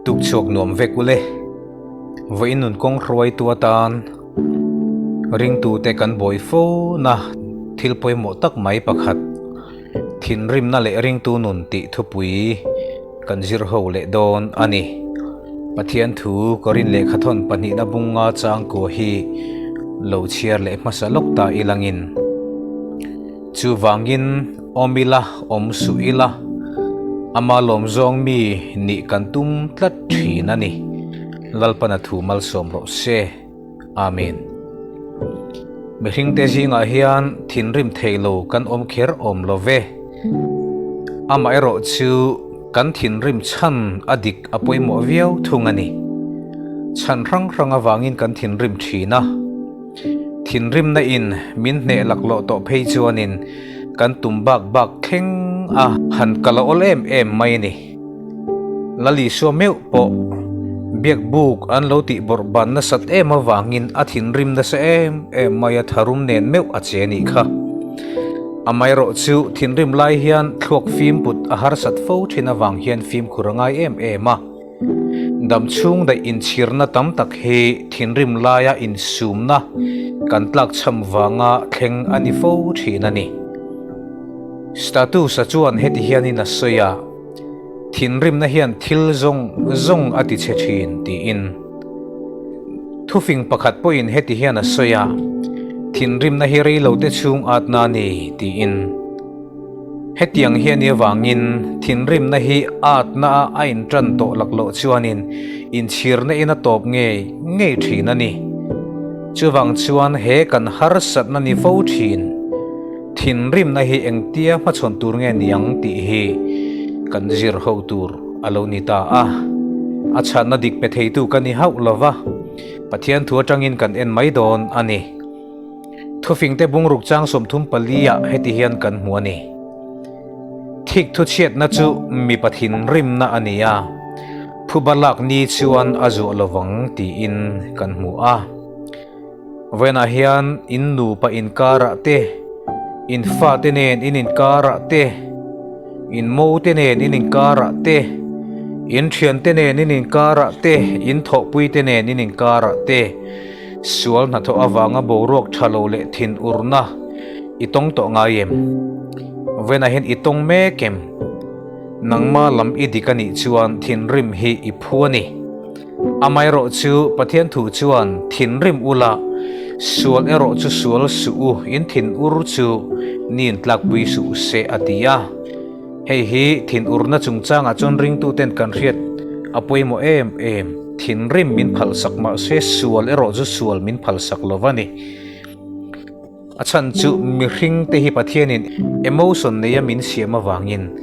Tukchhuak nuam vek ule. Vawiin nun kawng hruaitu atan ringtute kan buai fo na thil pawimawh tak mai pakhat, thinrimna leh ringtu nun tih thupui kan zir ho leh dawn a ni. Pathian thu Korin lehkhathawn pahnihna bunga changkua hi lo chhiar leh hmasa lawk ta ilangin. Chuvangin awm ila, awm suh ila, ama lawm zawng mi nih kan tum tlat thin a ni. Lalpana thu malsawm rawh se. Amen. Mihringte zingah hian thinrim thei lo kan awm kher awm lo ve. Amaherawh chu kan thinrim chhan a dik a pawimawh viau thung a ni. Chhan hrang hrang avangin kan thinrim thin a. Thinrimna in min hneh laklawh tawh phei chuanin kan tum bak bak thleng a han kal a awl em em mai a ni. Lalisua meuh pawh biak buk an lo tih bawrh ban nasat em avangin a thinrim nasa em em mai a tharum nen meuh a che nih kha. Amaherawh chu thinrim lai hian thluak fim put a harsat fo thin avang hian fimkhur a ngai em em a. Damchhung daih inchhirna tam tak hi thinrim laia insumna kan tlakchham vanga thleng a ni fo thin a ni. Status-a chuan heti hianin a sawi a, Thinrimna hian thil zawng zawng a ti chhe thin, tiin. Thufing pakhat pawhin heti hian a sawi a, Thinrimna hi reilote chhung atna a ni, tiin. Hetiang hi a nih avangin thinrimna hi atna a a intan tawh lak loh chuanin inchhirna in a tawp ngei ngei thin a ni. Chuvang chuan he kan harsatna ni fo thin. Thinrimna hi engtia hmachhawn tur nge niang tih hi kan zir ho tur a lo ni ta a. A chhanna dik pe theitu ka ni hauh lova, Pathian thu atangin kan en mai dawn a ni. Thufingte bungruk chang 34 ah heti hian kan hmu a ni. Thik thuchhiatna chu mipa thinrimna a ni a, phuba lak ni chuan a zuah lovang tiin kan hmu a. Vawiinah hian in nupa inkarah te, in fate nen in inkarah te, in mote nen in inkarah te, in thiante nen in inkarah te, in thawhpuite nen in inkarah te, Sual hnathawh avanga boruak tha lo leh thin urna i tawng tawh ngai em? Vawiinah hian i tawng mek em? Nangma lam i dik a nih chuan thinrim hi i phu a ni. Amaherawh chu Pathian thu chuan thinrim ula, sual erawh chu sual suh u, in thin ur chu nin tlakpui suh se a ti a. Hei hi thinurna chungchangah chuan ringtuten kan hriat a pawimawh em em. Thinrim min phalsak mah se sual erawh chu sual min phalsak lo va ni. A chhan chu mihringte hi Pathianin emotion neia min siam avangin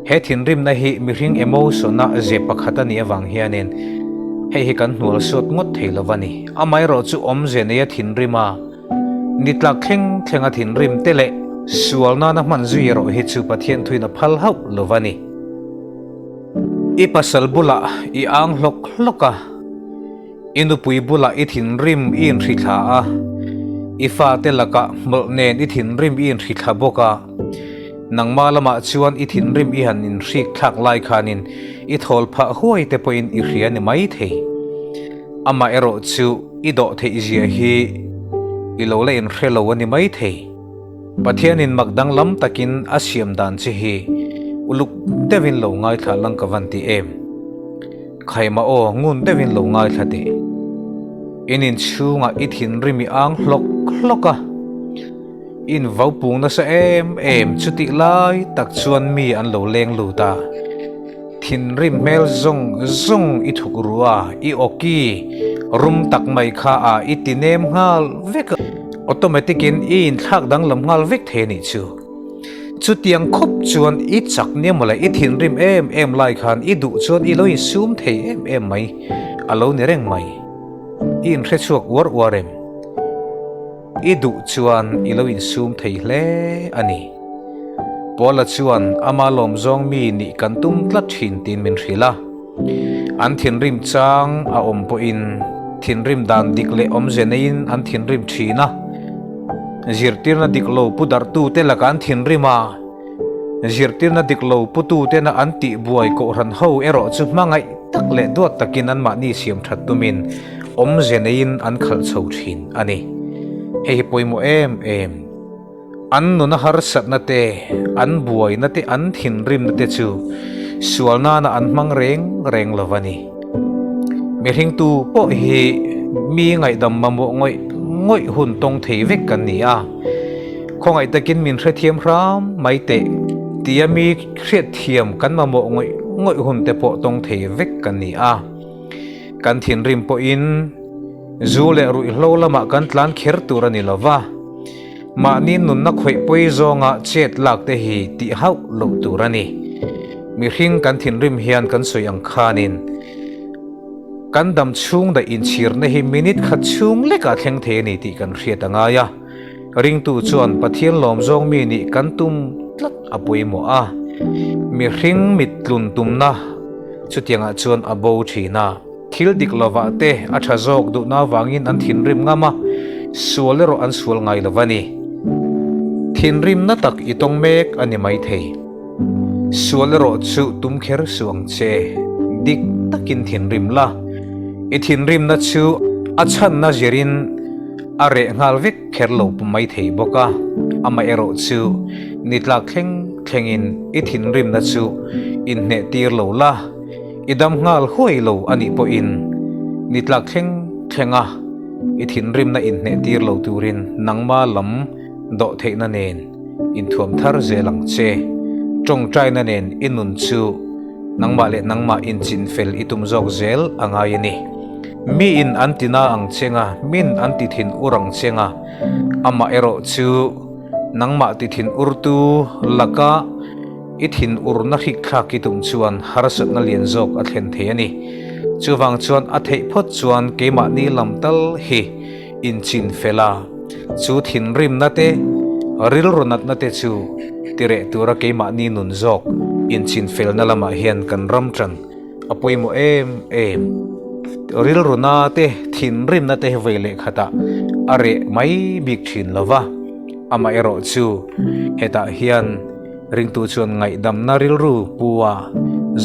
he thinrimna hi mihring emotion-a ze pakhat a nih avang hianin hei hi kan hnual suat ngawt thei lo va ni. Amaherawh chu awmze neia thinrima Ni tlak thleng thlenga thinrim te leh sual nana hman zui erawh hi chu Pathian thuin a phal hauh lo va ni. I pasal bulah i ang hlawk hlawk a, i nupui bulah i thinrim i inhrithla a, i fate lakah hmawlh nen i thinrim i inhrithla bawk a, nangma lamah chuan i thinrim i han inhrik thlak lai khanin i thawl phah huai te pawhin i hria ni maithei. Amaherawh chu i dawh theih zia hi i lo la inhre lo a ni maithei. Pathianin mak danglam takin a siam dan che hi uluk deuhin lo ngaithla lang ka van ti em. Khaima aw ngun deuhin lo ngaithla teh. In inchhungah i thinrim i ang hlawk hlawk a, i invopung nasa em em chutih lai tak chuan mi an lo leng lut a. Thinrim hmel zawng zawng i thuk ru a, i awki rum tak mai kha a i ti nem nghal vek a, automatic in i inthlak danglam nghal vek thei a nih chu. Chutiang khawp chuan i chak nia mawle i thinrim em em lai khan i duh chuan i lo insum thei em em mai a lo ni reng mai. I inhre chhuak uar uar em? I duh chuan i lo insum thei hle a ni. Paula chuan ama lawmzawng mi nih kan tum tlat thin tiin min hrilh a. An thinrim chang a awm pawhin thinrim dan dik leh awmze neiin an thinrim thin a. Zirtirna dik lo pu darhtute lakah an thinrim a, zirtirna dik lo pututena an tihbuai kohhran ho erawh chu hmangaih. tak leh duat takin anmahni siam that tumin awmze neiin an khalh chho thin a ni. Hei hi pawimawh em em. An nuna harsatna te, an buaina te, an thinrimna te chu sual nana an hmang reng reng lo a ni. Mihringtu pawh hi mi ngaihdam mamawh ngawih ngawih hun tawng thei vek kan ni a. Khawngaih takin min hrethiam hram mai teh tia mi hriatthiam kan mamawh ngawih ngawih hun te pawh tawng thei vek kan ni a. Kan thinrim pawhin zu leh ruihhlo lamah kan tlan kher tur a ni lo va, mahni nunna khawih pawi zawnga chet lak te hi tih hauh loh tur a ni. Mihring kan thinrim hian kan sawi ang khanin kan dam chhung daih inchhirna hi minute khat chhung lekah thleng thei a ni tih kan hriat a ngai a. Ringtu chuan Pathian lawm zawng mi nih kan tum tlat a pawimawh a, mihring mit tlun tumna chutiangah chuan a bo thin a. Thil dik lovah te a tha zawk duhna avangin an thinrim ngam a, sual erawh an sual ngai lo a ni. Thinrimna tak i tawng mek a ni maithei. Sual erawh chu tum kher suh ang che. Dik takin thinrim la. I thinrimna chu a chhanna zirin a reh nghal vek kher lo mai thei bawk a. Amaherawh chu ni tlak thleng thlengin i thinrimna chu inhneh tir lo la, i dam nghal huai lo a nih pawhin ni tlak thleng thlenga i thinrimna inhneh tir lo turin nangma lam dawh theihna nen inthuam thar zel ang che. Tawngtaina nen i nun chu nangmah leh nangmah inchin fel i tum zawk zel a ngai a ni. Miin an ti na ang cheng a, min an ti thin ur ang cheng a, amah erawh chu nangmah ti thin urtu laka i thin urna hrikthlak i tum chuan harsatna lian zawk a thlen thei a ni. Chuvang chuan a theih phawt chuan keimahni lam tal hi Inchin fel a, chu thinrimna te, rilru natna te chu tireh tura keimahni nun zawk inchin felna lamah hian kan ram tan a pawimawh em em. Rilru na te, thinrimna te vei leh khatah a reh mai bik thin lo va, amaherawh chu hetah hian ringtu chuan ngaihdamna rilru pu a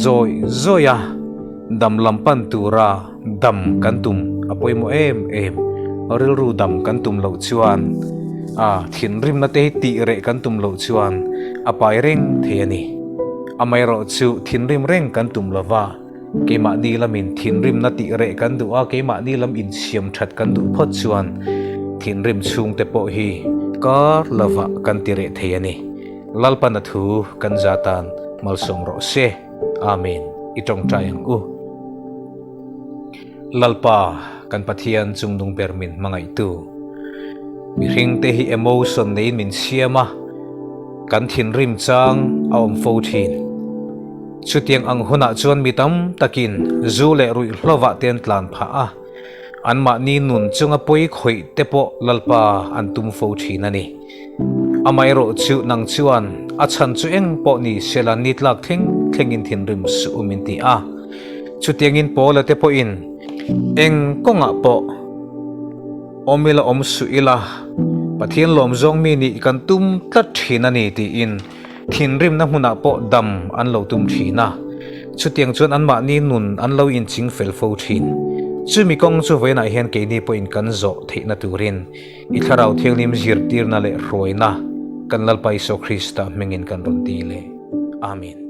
zawi zawi a, dam lam pan tura Dam kan tum a pawimawh em em. Rilru dam kan tum loh chuan a thinrimna te hi tih reh kan tum loh chuan a pai reng thei a ni. Amaherawh chu thinrim reng kan tum lova, keimahni lamin thinrimna tih reh kan duh a, keimahni lam insiam that kan duh phawt chuan thinrim chhungte pawh hi kar lovah kan ti reh thei a ni. Lalpana thu kan za tan malsawm rawh se. Amen. I tawngtai ang u. Lalpa, kan Pathian chungnung ber min hmangaihtu. Mihring te hi emotion neiin min siam a, kan thinrim chang a awm fo thin. Chutiang ang hunah chuan mi tam takin zu leh ruihhlovah te an tlan phah a, anmahni nun chunga pawi khawih te pawh Lalpa an tum fo thin a ni. Amaherawh chu nang chuan a chhan chu eng pawh ni sela ni tlak thleng thlengin thinrim suh u min ti a. Chutiangin Paula te pawhin eng kawngah pawh awm ila awm suh ila, Pathian lawm zawng mi nih kan tum tlat thin a ni tiin thinrimna hmunah pawh dam an lo tum thin a. Chutiang chuan anmahni nun an lo inching fel fo thin. Chumi kawng chu vawiinah hian keini pawhin kan zawh theihna turin I Thlarau Thianghlim zirtirna leh hruaina kan Lalpa Isua Krista hmingin kan rawn ti le. Amen.